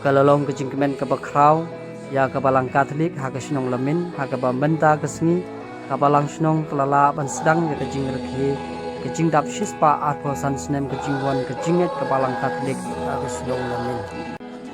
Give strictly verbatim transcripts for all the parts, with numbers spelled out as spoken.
Ka la long ka jingkmen kaba khraw ïa ka Balang Katholik ha ka shnong Lamin, ha kaba mynta ka sngi ka Balang Shnong ka la lah ban sdang ïa ka jingrakhe ka jingdap shispah arphew san snem ka jingwan ka jingngeit ka Balang Katholik ha ka shnong Lamin.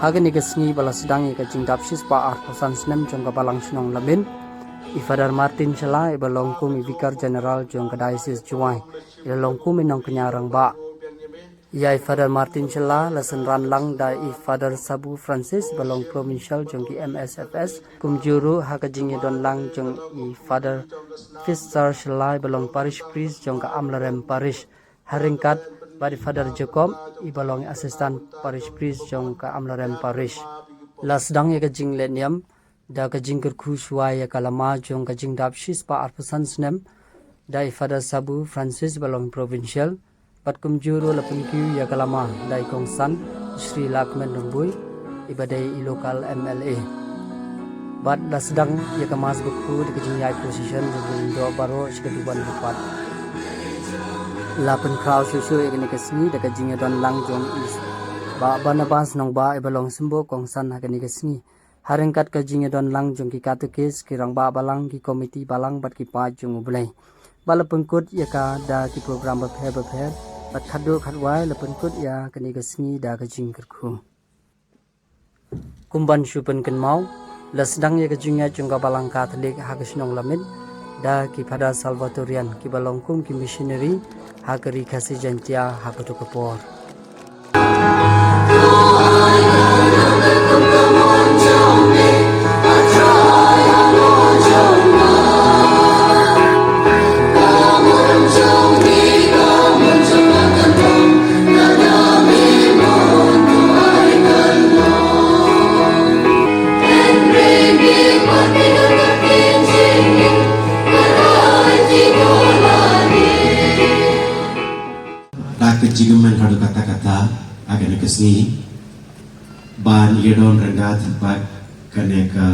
Ha kane ka sngi ba la sdang ïa ka jingdap shispah arphew san snem jong ka Balang Shnong Lamin, i Father Martin Shylla, i ba long kum i Vicar General jong ka Diocese Jowai, i la long kum i nongkñia rangbah. Ïa i Father Martin Shylla la synran lang da i Father Sabu Francis, i ba long Provincial jong ki M S F S, kumjuh ruh ha ka jingïadon lang jong i Father Fitzgerald Shylla, i ba long Parish Priest jong ka Amlarem Parish. Ha ryngkat bad i Father Jacob, i ba long Assistant Parish Priest jong ka Amlarem Parish. La sdang ïa ka jingleh niam da ka jingkyrkhu shuwa ïa ka lama jong ka jingdap shispah arphew san snem da i Father Sabu Francis, i ba long Provincial, bad kumjuh ruh la pynkiew ïa ka lama da i Kongsan Shri Lahkmen Rymbui, i ba dei i local M L A. Bad la sdang ïa ka Mass bakhuid da ka jingïaid procession jong ki lyngdoh baroh sha ka duwan lyngpat. La pynkhraw shuh shuh ïa kane ka sngi da ka jingïadon lang jong i Bah Barnabas Nongbah, i ba long Symbud Kongsan ha kane ka sngi. Ha ryngkat ka jingïadon lang jong ki katekis, ki rangbah balang, ki komiti balang bad ki paid jong U Blei. Bad la pynkut ïa ka da ki program bapher bapher, bad khatduh khatwai la pynkut ïa kane ka sngi da ka jingkyrkhu. Kum ban shu pynkynmaw, la sdang ïa ka jingïaid jong ka Balang Katholik ha ka shnong Lamin da ki Father Salvatorian, ki ba long kum ki missionary ha ka ri Khasi Jaintia ha kato ka por. Da ka jingkmen haduh katta katta ha kane ka sngi ban ïadon ryngkat bad kane ka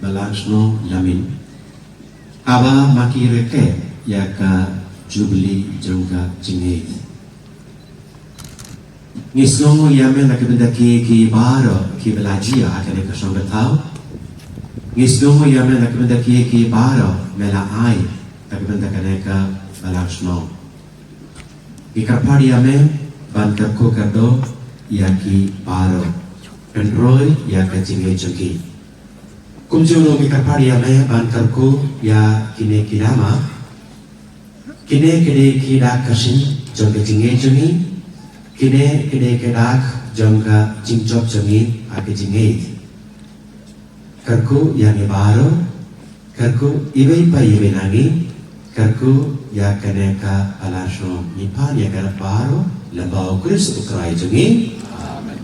Balang Shnong Lamin, haba ma ki rakhe ïa ka Jubili jong ka jingngeit. Ngi sngewnguh ïa me na ka bynta kiei kiei baroh kiba la jia ha kane ka shnong ka thaw. Ngi sngewnguh ïa me na ka bynta kiei kiei baroh me la ai na ka bynta kane ka Balang Shnong. Ngi kyrpad ïa me ban kyrkhu kyrdoh ïa ki baroh, pynroi ïa ka jingngeit jong ki. Kumjuh ruh ngi kyrpad ïa me ban kyrkhu ïa kine ki lama. Kine ki dei ki dak ka shin jong ka jingngeit jong ngi. Kine ki dei ki dak jong ka jingjop jong ngi ha ka jingngeit. Kyrkhu ïa ngi baroh, kyrkhu iwei pa iwei na ngi, kyrkhu ïa kane ka Balang Shnong. Ngi pan ïa ka baroh lem bad U Khrist U Trai jong ngi. Amen.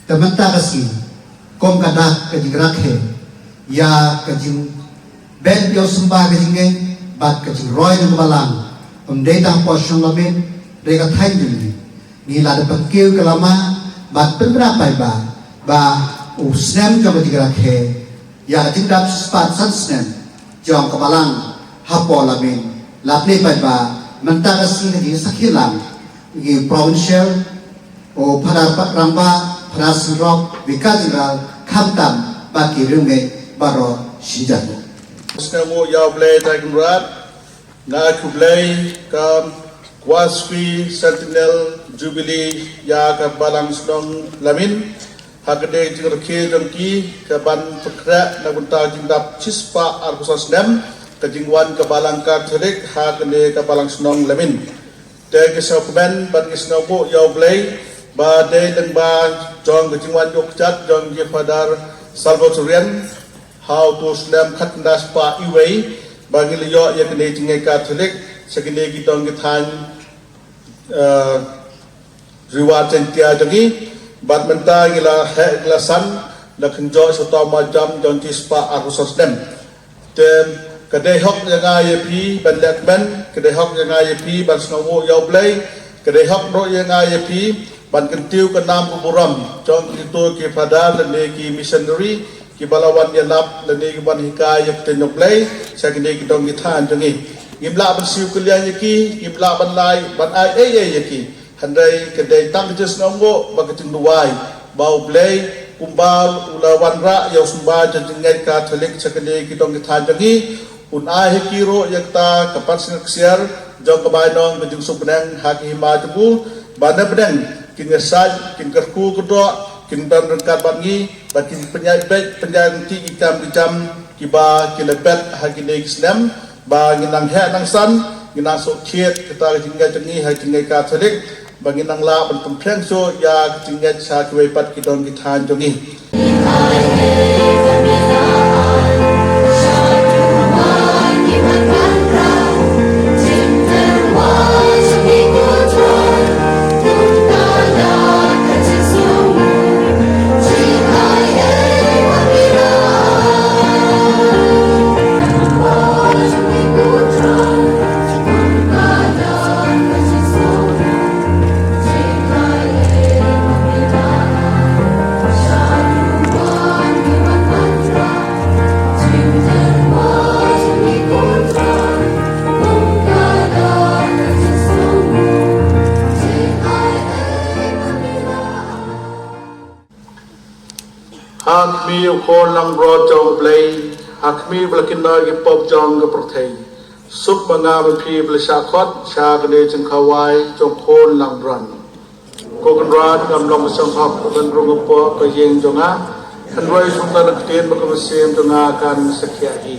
Te mynta ka sngi, kum ka dak ka jingrakhe ïa ka jing bad ïa u symbai ka jingngeit bad ka jingroi jong ka balang, ym dei tang hapoh shnong Lamin, hynrei ka thaiñ jong ngi. Ngi la da pynkiew ka lama bad pynbna paidbah ba u snem jong ka jingrakhe ïa ka jingdap shispah san snem jong ka balang hapoh Lamin. La plie paidbah mynta ka sngi ka jingsakhi lang ki provincial, u Phadar Rangbah, Phadar Synrok, Vicar General, khamtam bad ki riewngeit baroh shi jan. Sngewbha ïa U Blei Trai Kynrad, nga khublei ka Quasquicentennial Jubilee ïa ka Balang Shnong Lamin. Ha ka dei jingrakhe jong ki ka ban pynkhreh na bynta jingdap shispah arphew san snem ka jingwan ka Balang Katholik ha kane ka Balang Shnong Lamin. Te ki sngewkmen bad ki sngewbha ïa U Blei ba dei lyngba jong ka jingwan ïoh kjat jong ki Father Salvatorian ha uto u snem khatkhyndai spah wei ba ngi la ïoh ïa kane ka jingngeit Katholik sha kine ki dong ki thaiñ, eh, Ri Wah Jaintia jong ngi, bad mynta ngi la heh ngi la san, la kynjoh sha uta u marjan jong u shispah arphew san snem. Te ka dei hok ïa nga ïa phi ban leh kmen, ka dei hok ïa nga ïa phi ban sngewbha ïa U Blei, ka dei hok ruh ïa nga ïa phi ban kyntiew ka nam ka burom jong kito ki Father lane ki missionary, kiba la wan ïalap lane kiba wan hikai ïa ka ktien U Blei sha kine ki dong ki thaiñ jong ngi. Ngim lah ban siew kylliang ïa ki, ngim lah ban lai ban ai ei ei ïa ki. Hynrei ka dei tang ka jingsngewnguh bad ka jingduwai ba U Blei kumba u la wanrah ïa u symbai jong ka jingngeit Katholik sha kine ki dong ki thaiñ jong ngi, un ai ha ki ruh ïa kata ka pansngiat ksiar jong ka bainong ka jingsuk bneng ha ka hima jong u, ba na bneng kin ïasaid, kin kyrkhu kyrdoh, kin don ryngkat bad ngi, ba kin pynïaid beit pynïaid ryntih ki kam ki jam kiba ki la bet ha kine ki snem, ba ngin nang heh nang san, ngin nang sngewthuh kata ka jingngeit jong ngi ha ka jingngeit Katholik, ba ngin nang lah ban pynphriang shuh ïa ka jingngeit sha kiwei pat ki dong ki thaiñ jong ngi. Ha khmih, ko Khun langbrot jong U Blei, ha khmih ba la kynnoh ïa ki pop jong ka pyrthei, suk ma nga ma phi ba la shah khot sha kane ka jingkhawai jong Khun langbrot. Ko Kynrad, ngam long ba sngewhap ban rung hapoh ka ïing jong nga, hynrei sngewthuh ïa ka ktien ba ka mynsiem jong nga kan sa khia hi.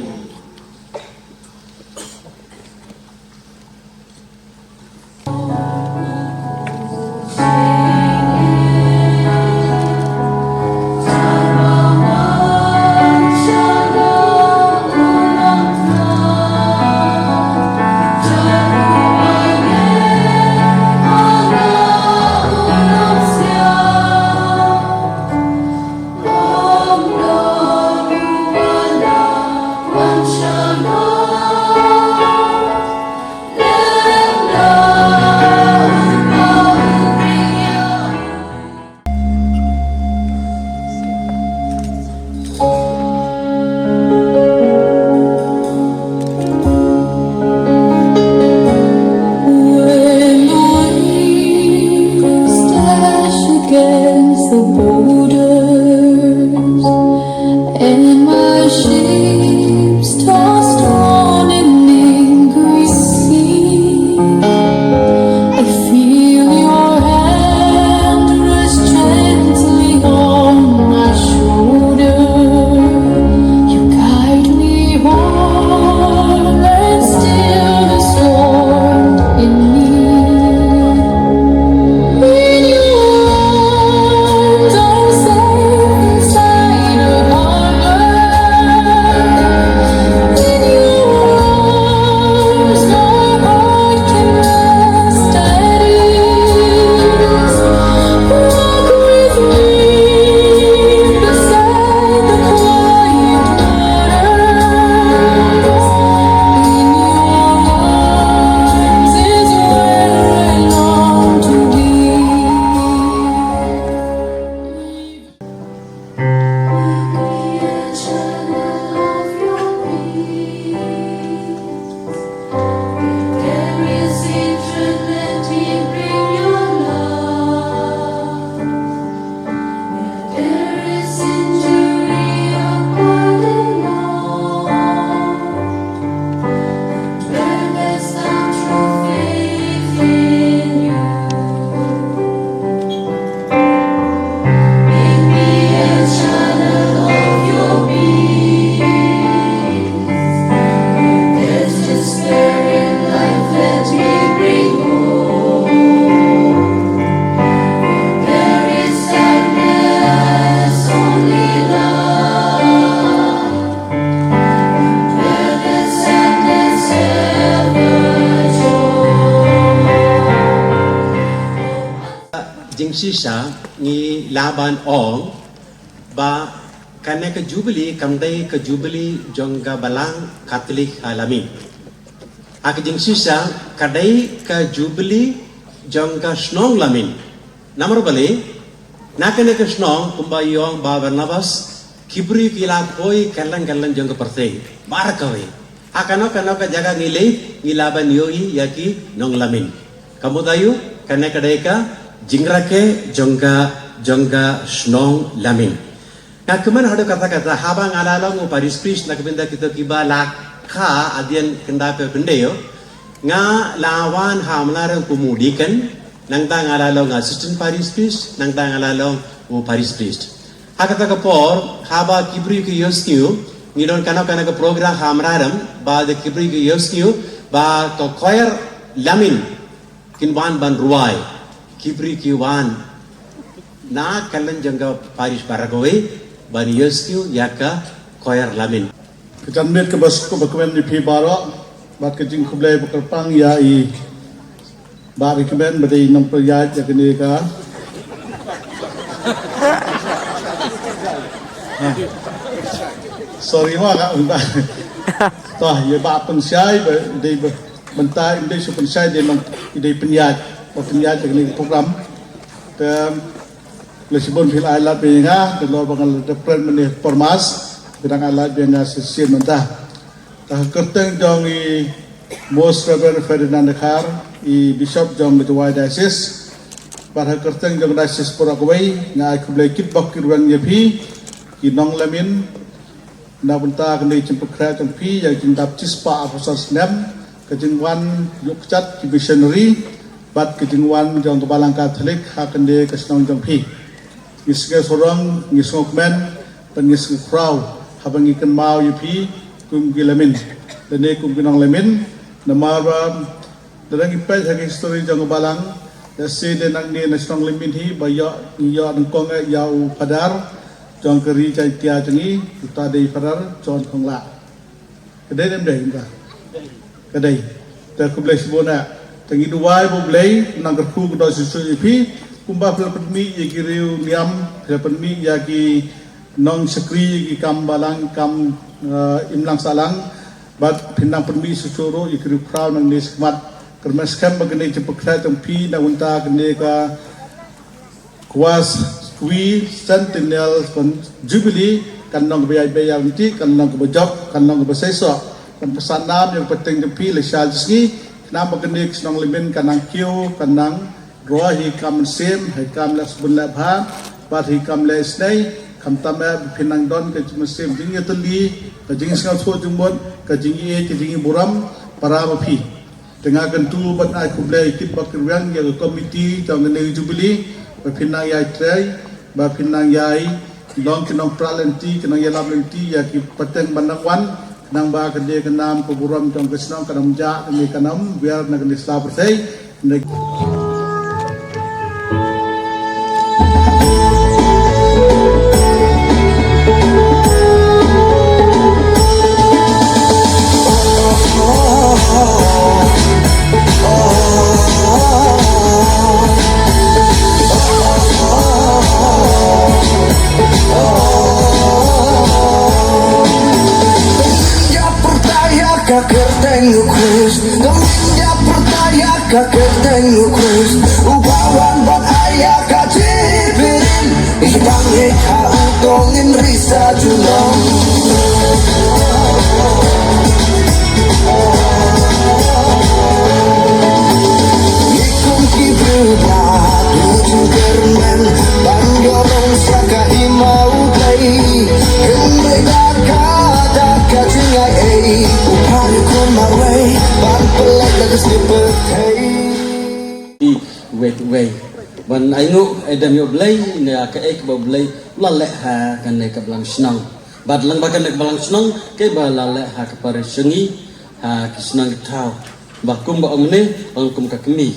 Shisha ngi lah ban ong ba kane ka Jubilee kam dei ka Jubilee jong ka Balang Katholik ha Lamin. Ha ka jingshisha ka dei ka Jubilee jong ka shnong Lamin. Namar balei, na kane ka shnong kumba i ong Bah Barnabas, ki briew ki la poi kylleng kylleng jong ka pyrthei baroh kawei. Ha kano kano ka jaka ngi leit, ngi lah ban ïohi ïa ki nong Lamin. Ka mut aïu? Kane ka dei ka jingrakhe jong ka, jong ka shnong Lamin. Nga kmen haduh katta katta, haba nga la long u parish priest na ka bynta kito kiba la kha hadien khyndai phew khyndai, nga la wan ha Mawlai kum u deacon, nangta nga la long assistant parish priest, nangta nga la long u parish priest. Ha kata ka por, haba ki briew ki ïohsngew ngi don kano kano ka program ha Mawlai, ba da ki briew ki ïohsngew ba ka choir Lamin kin wan ban rwai, ki briew ki wan na kylleng jong ka parish baroh kawei ban ïohsngew ïa ka choir Lamin. Ka janmiet kaba suk kaba kmen ïa phi baroh, bad ka jingkhublei ba kyrpang ïa i Bah Rikmen ba dei nongpynïaid ïa kane ka. Ha. Sorry ma ka unda. Tah, ïa ba pynshai ba dei ba mynta ym dei shu pynshai, dei nong, dei pynïaid, ba pynïaid ïa kane ka program. Te Khublei shibun phi la ai lad biang ïa nga, te lor ba nga la dep kren mynne por mas, phi dang ai lad biang ïa nga shisien mynta. Te ha ka kyrteng jong i Most Reverend Ferdinand Dkhar, i Bishop jong ka Jowai Diocese, bad ha ka kyrteng jong ka Diocese baroh kawei, nga ai khublei kitbok kitrwiang ïa phi, ki nong Lamin, Na bynta kane ka jingpynkhreh jong phi ïa ka jingdap shispah arphew san snem, ka jingwan ïuh kjat ki missionary, bad ka jingwan jong ka Balang Katholik ha kane ka shnong jong phi. Ngi sngewsarong, ngi sngewkmen, bad ngi sngewkhraw haba ngi kynmaw ïa phi kum ki Lamin, lane kum ki nong Lamin, namar ba Lada ngi peit ha ka history jong ka balang, ïa shisha nangne na shnong Lamin hi ba ïoh, ngi ïoh nyngkong eh ïa u Phadar jong ka ri Jaiñtia jong ngi, uta dei Phadar John Thonglah. Ka dei ne ym dei kumta? Ka dei. Te khublei shibun eh. Te ngi duwai ba U Blei un nang kyrkhu kyrdoh shisha ïa phi, kumba phi la pynmih ïa ki riew niam, phi la pynmih ïa ki nongshakri ïa ki kam balang, kam, eh, imlang sahlang. Bad phin nang pynmih shuh shuh ruh ïa ki riewkhraw nangne shakhmat. Kyrmen skhem ba kane ka jingpynkhreh jong phi na bynta kane ka Kwah Kwi Centennial Jubilee kan long kaba ïaibeiñ ïalynti, kan long kaba jop, kan long kaba seisoh. Kan pynsah nam ïa ka pateng jong phi lashai lashisngi. Khnang ba kane ka shnong Lamin kan nang kiew, kan nang roi ha ki kam mynsiem, ha ki kam leh sbun leh bha, bad ha ki kam leh isynei, khamtam eh ba phin nang don ka jingmynsiem jingïatylli, ka jingsngewthuh jingmut, ka jingïeit, ka jingïaburom para ma phi. Te nga kyntu bad ai khublei kitbok kitrwiang ïa ka komiti jong kane ka Jubilee, ba phin nang ïai trei, ba phin nang ïai long ki nongpra lynti, ki nongïalap lynti ïa ki pateng ban nang wan, khnang ba kane ka nam ka burom jong ka shnong kan ym jah, kane kan ym wiar na kane ka sla pyrthei. Ka kyrteng u Khrist, ka mynta pyrta ïa ka kyrteng u Khrist, uba wan ban ai ïa ka jingpynim, i bang ïa ka u tong in risa julong. Ngi kum ki briew ba tu jingkyrmen ban ïoh rung sha ka hima U Blei. Hynrei da ka, da ka jingai ei, u phah ïa u khun marwei ban pynlait da ka sniper thei. I wei wei ban ai nguh ai dem ïa U Blei ne ïa kaei kaba U Blei u la leh ha kane ka balang shnong. Bad lyngba kane ka balang shnong kaei ba la leh ha ka parish jong ngi, ha ki shnong ki thaw. Ba kumba ong ne, ong kum ka kmie.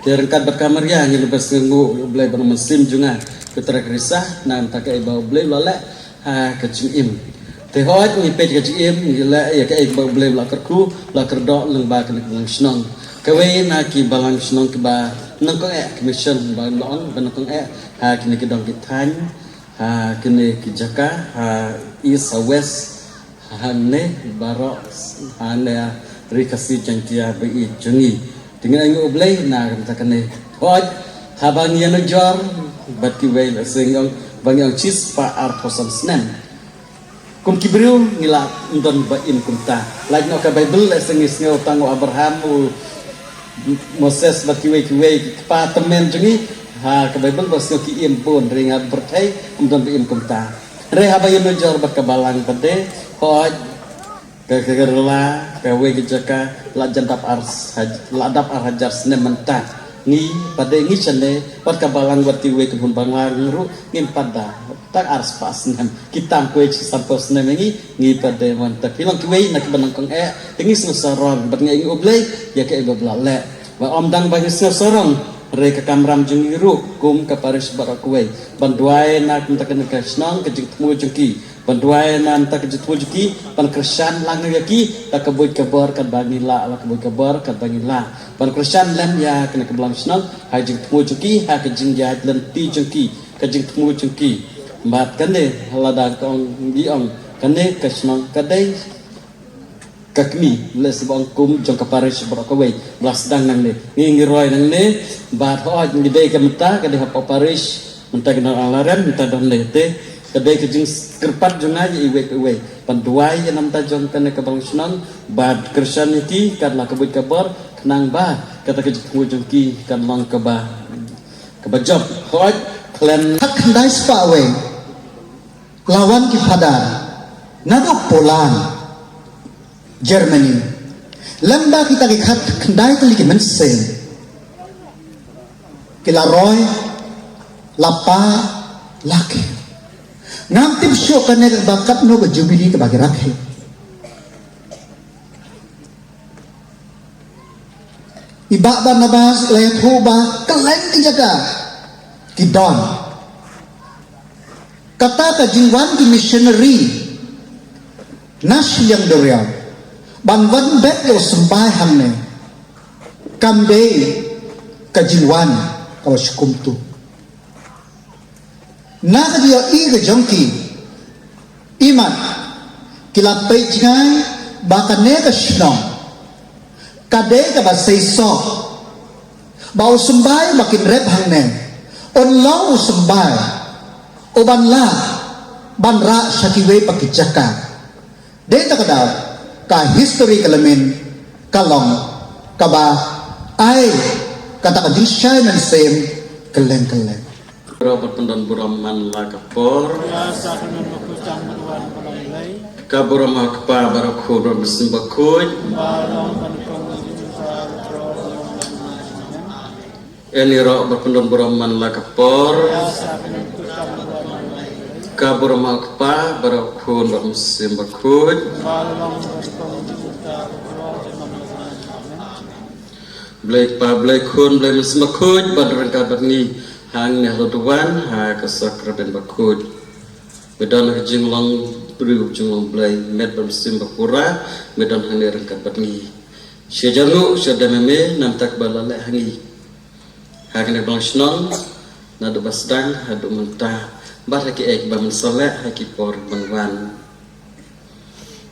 Te ryngkat bad ka Maria ngi la best ngi nguh ïa U Blei ba u Mynsiem jong nga, ka trei ka risa na ka bynta kaei ba U Blei u la leh ha ka jingim. Te hooid ngi peit ka jingim, ngi leh ïa kaei ba U Blei u la kyrkhu, u la kyrdoh lyngba kane ka balang shnong. Kawei na ki balang shnong kiba nyngkong eh, ki mission ba long ba nyngkong eh ha kine ki dong ki thaiñ, ha kine ki jaka, ha east, ha west, hangne baroh, hangne ha Ri Khasi Jaiñtia ba ïeit jong ngi. Te ngin ai nguh U Blei na ka bynta kane. Hooid, haba ngi ïanujor bad kiwei, lehse ngi ong ba ngi ong shispah arphew san snem. Kum ki briew ngi la ym don ba im kumta. Lait noh ka Baibl, lehse ngi sngew tang u Abraham, u Moses bad kiwei kiwei ki kpa tymmen jong ngi. Ha ka Baibl ba sngew ki im bun, hynrei ha pyrthei ym don ba im kumta. Hynrei haba ïanujor bad ka balang pat de, hooid, ka, ka, ka Kerala, kawei ka jaka la jan dap ar haj-, la dap ar hajar snem mynta. Ngi pat de ngi shane, bad ka balang bad kiwei ki khun balang ruh ngim pat da tang arspah snem. Ki tang kawei shi sanphew snem ïa ngi, ngi pat de mynta. Phi long kiwei na kiba nyngkong eh, te ngi sngewsarong bad ngi ai nguh U Blei ïa kaei ba U la leh. Ba ym dang ba ngi sngewsarong, hynrei ka kamram jong ngi ruh kum ka parish baroh kawei ban duwai na ka bynta kane ka shnong, ka jingthmu jong ki. Ban duwai na ka bynta ka jingthmu jong ki, ban kyrshan lang ïa ki da ka buit ka bor katba ngi lah, la ka buit ka bor katba ngi lah. Ban kyrshan lem ïa kane ka balang shnong ha ka jingthmu jong ki, ha ka jingïaid lynti jong ki, ka jingthmu jong ki. Bad kane, lada ka ong, ngi ong kane ka shnong ka dei ka kmie, lehse ba ong kum jong ka parish baroh kawei, ba la sdang nangne. Ngi, ngi roi nangne, bad hooid ngi dei ka mynta, ka dei hapoh parish, mynta ka dang la rem, mynta don leh te. Ka dei ka jingkyrpad jong nga ïa iwei pa iwei ban duwai ïa na ka bynta jong kane ka balang shnong, bad kyrshan ïa ki kat la ka buit ka bor, khnang ba kata ka jingthmu jong ki kan long kaba, kaba jop. Hooid, khlem. Khatkhyndai spah wei la wan ki phadar naduh Poland, Germany. Lem bad kita ki khatkhyndai tylli ki mynsiem, ki la roi, la pah, la kiew. Ngam tip shuh kane kaba katno ka jubili kaba ki rakhe. I Bah Barnabas la ïathuh ba kylleng ki jaka ki don. Kata ka jingwan ki missionary na shiliang duriaw ban wan beh ïa u symbai hangne, kam dei ka jingwan kaba shu kumto. Na ka jingïohi ka jong ki, imat ki la peit jngai ba kane ka shnong ka dei kaba seisoh, ba u symbai ba kin rep hangne un long u symbai uban lah ban rah sha kiwei pat ki jaka. Dei ta ka daw ka history ka la mih, ka long kaba ai kata ka jingshai mynsiem kylleng kylleng. Ïaroh bad pyndon burom man la ka por. Ïa sa ka nong ka kut jam ban wan ba long Blei. Ka burom ha u Kpa bad u Khun bad u Mynsiem Bakhuid. Ba long ban kong jingsa. Amen. Ïaroh bad pyndon burom man la ka por. Ka burom ha u Kpa bad u Khun bad u Mynsiem Bakhuid. Blei Kpa, Blei Khun, Blei Mynsiem Bakhuid, bad ryngkat bad ngi hangne ha la duwan ha ka sakramen bakhuid. Me don ha ka jinglong briew, jinglong Blei, met bad mynsiem bakhuid, me don hangne ryngkat bad ngi. Sha jar nguh, sha dem me, namar kaba la leh ha ngi. Ha kane ka balang shnong, naduh ba sdang haduh mynta, bad ha kiei kiba men sa leh ha ki por ban wan.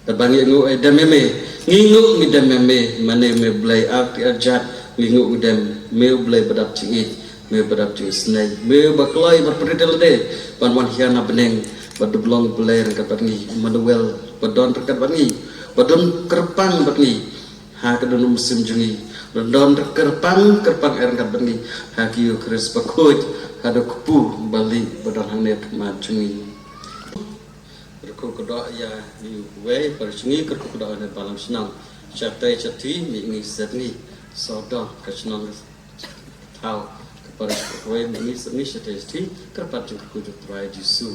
Bad ba ngi nguh, eh, dem me, ngi nguh ngi dem me, mane me Blei arti arjat, ngi nguh ngi dem me, Blei ba dap jingïeit, me ba dap jingisynei, me ba kloi bad pyrdi lade ban wan hiar na bneng, bad dup long Blei ryngkat bad ngi, Immanuel ba don ryngkat bad ngi, ba don kyrpang bad ngi ha ka dohnud mynsiem jong ngi, ba don kyrpang, kyrpang eh ryngkat bad ngi ha ka Eukharist bakhuid, haduh kpu ba lieh ba don hangne ha khmat jong ngi. Kyrkhu kdoh ïa uwei pa jong ngi, kyrkhu kdoh ïa une u balang shnong. Shatei shathie, mih ngi set ngi, sawdong ka shnong ka thaw ka parish bakhuid, mih ngi set ngi shatei shathie, kyrpad jong kyrkhu jong u Trai Jisu.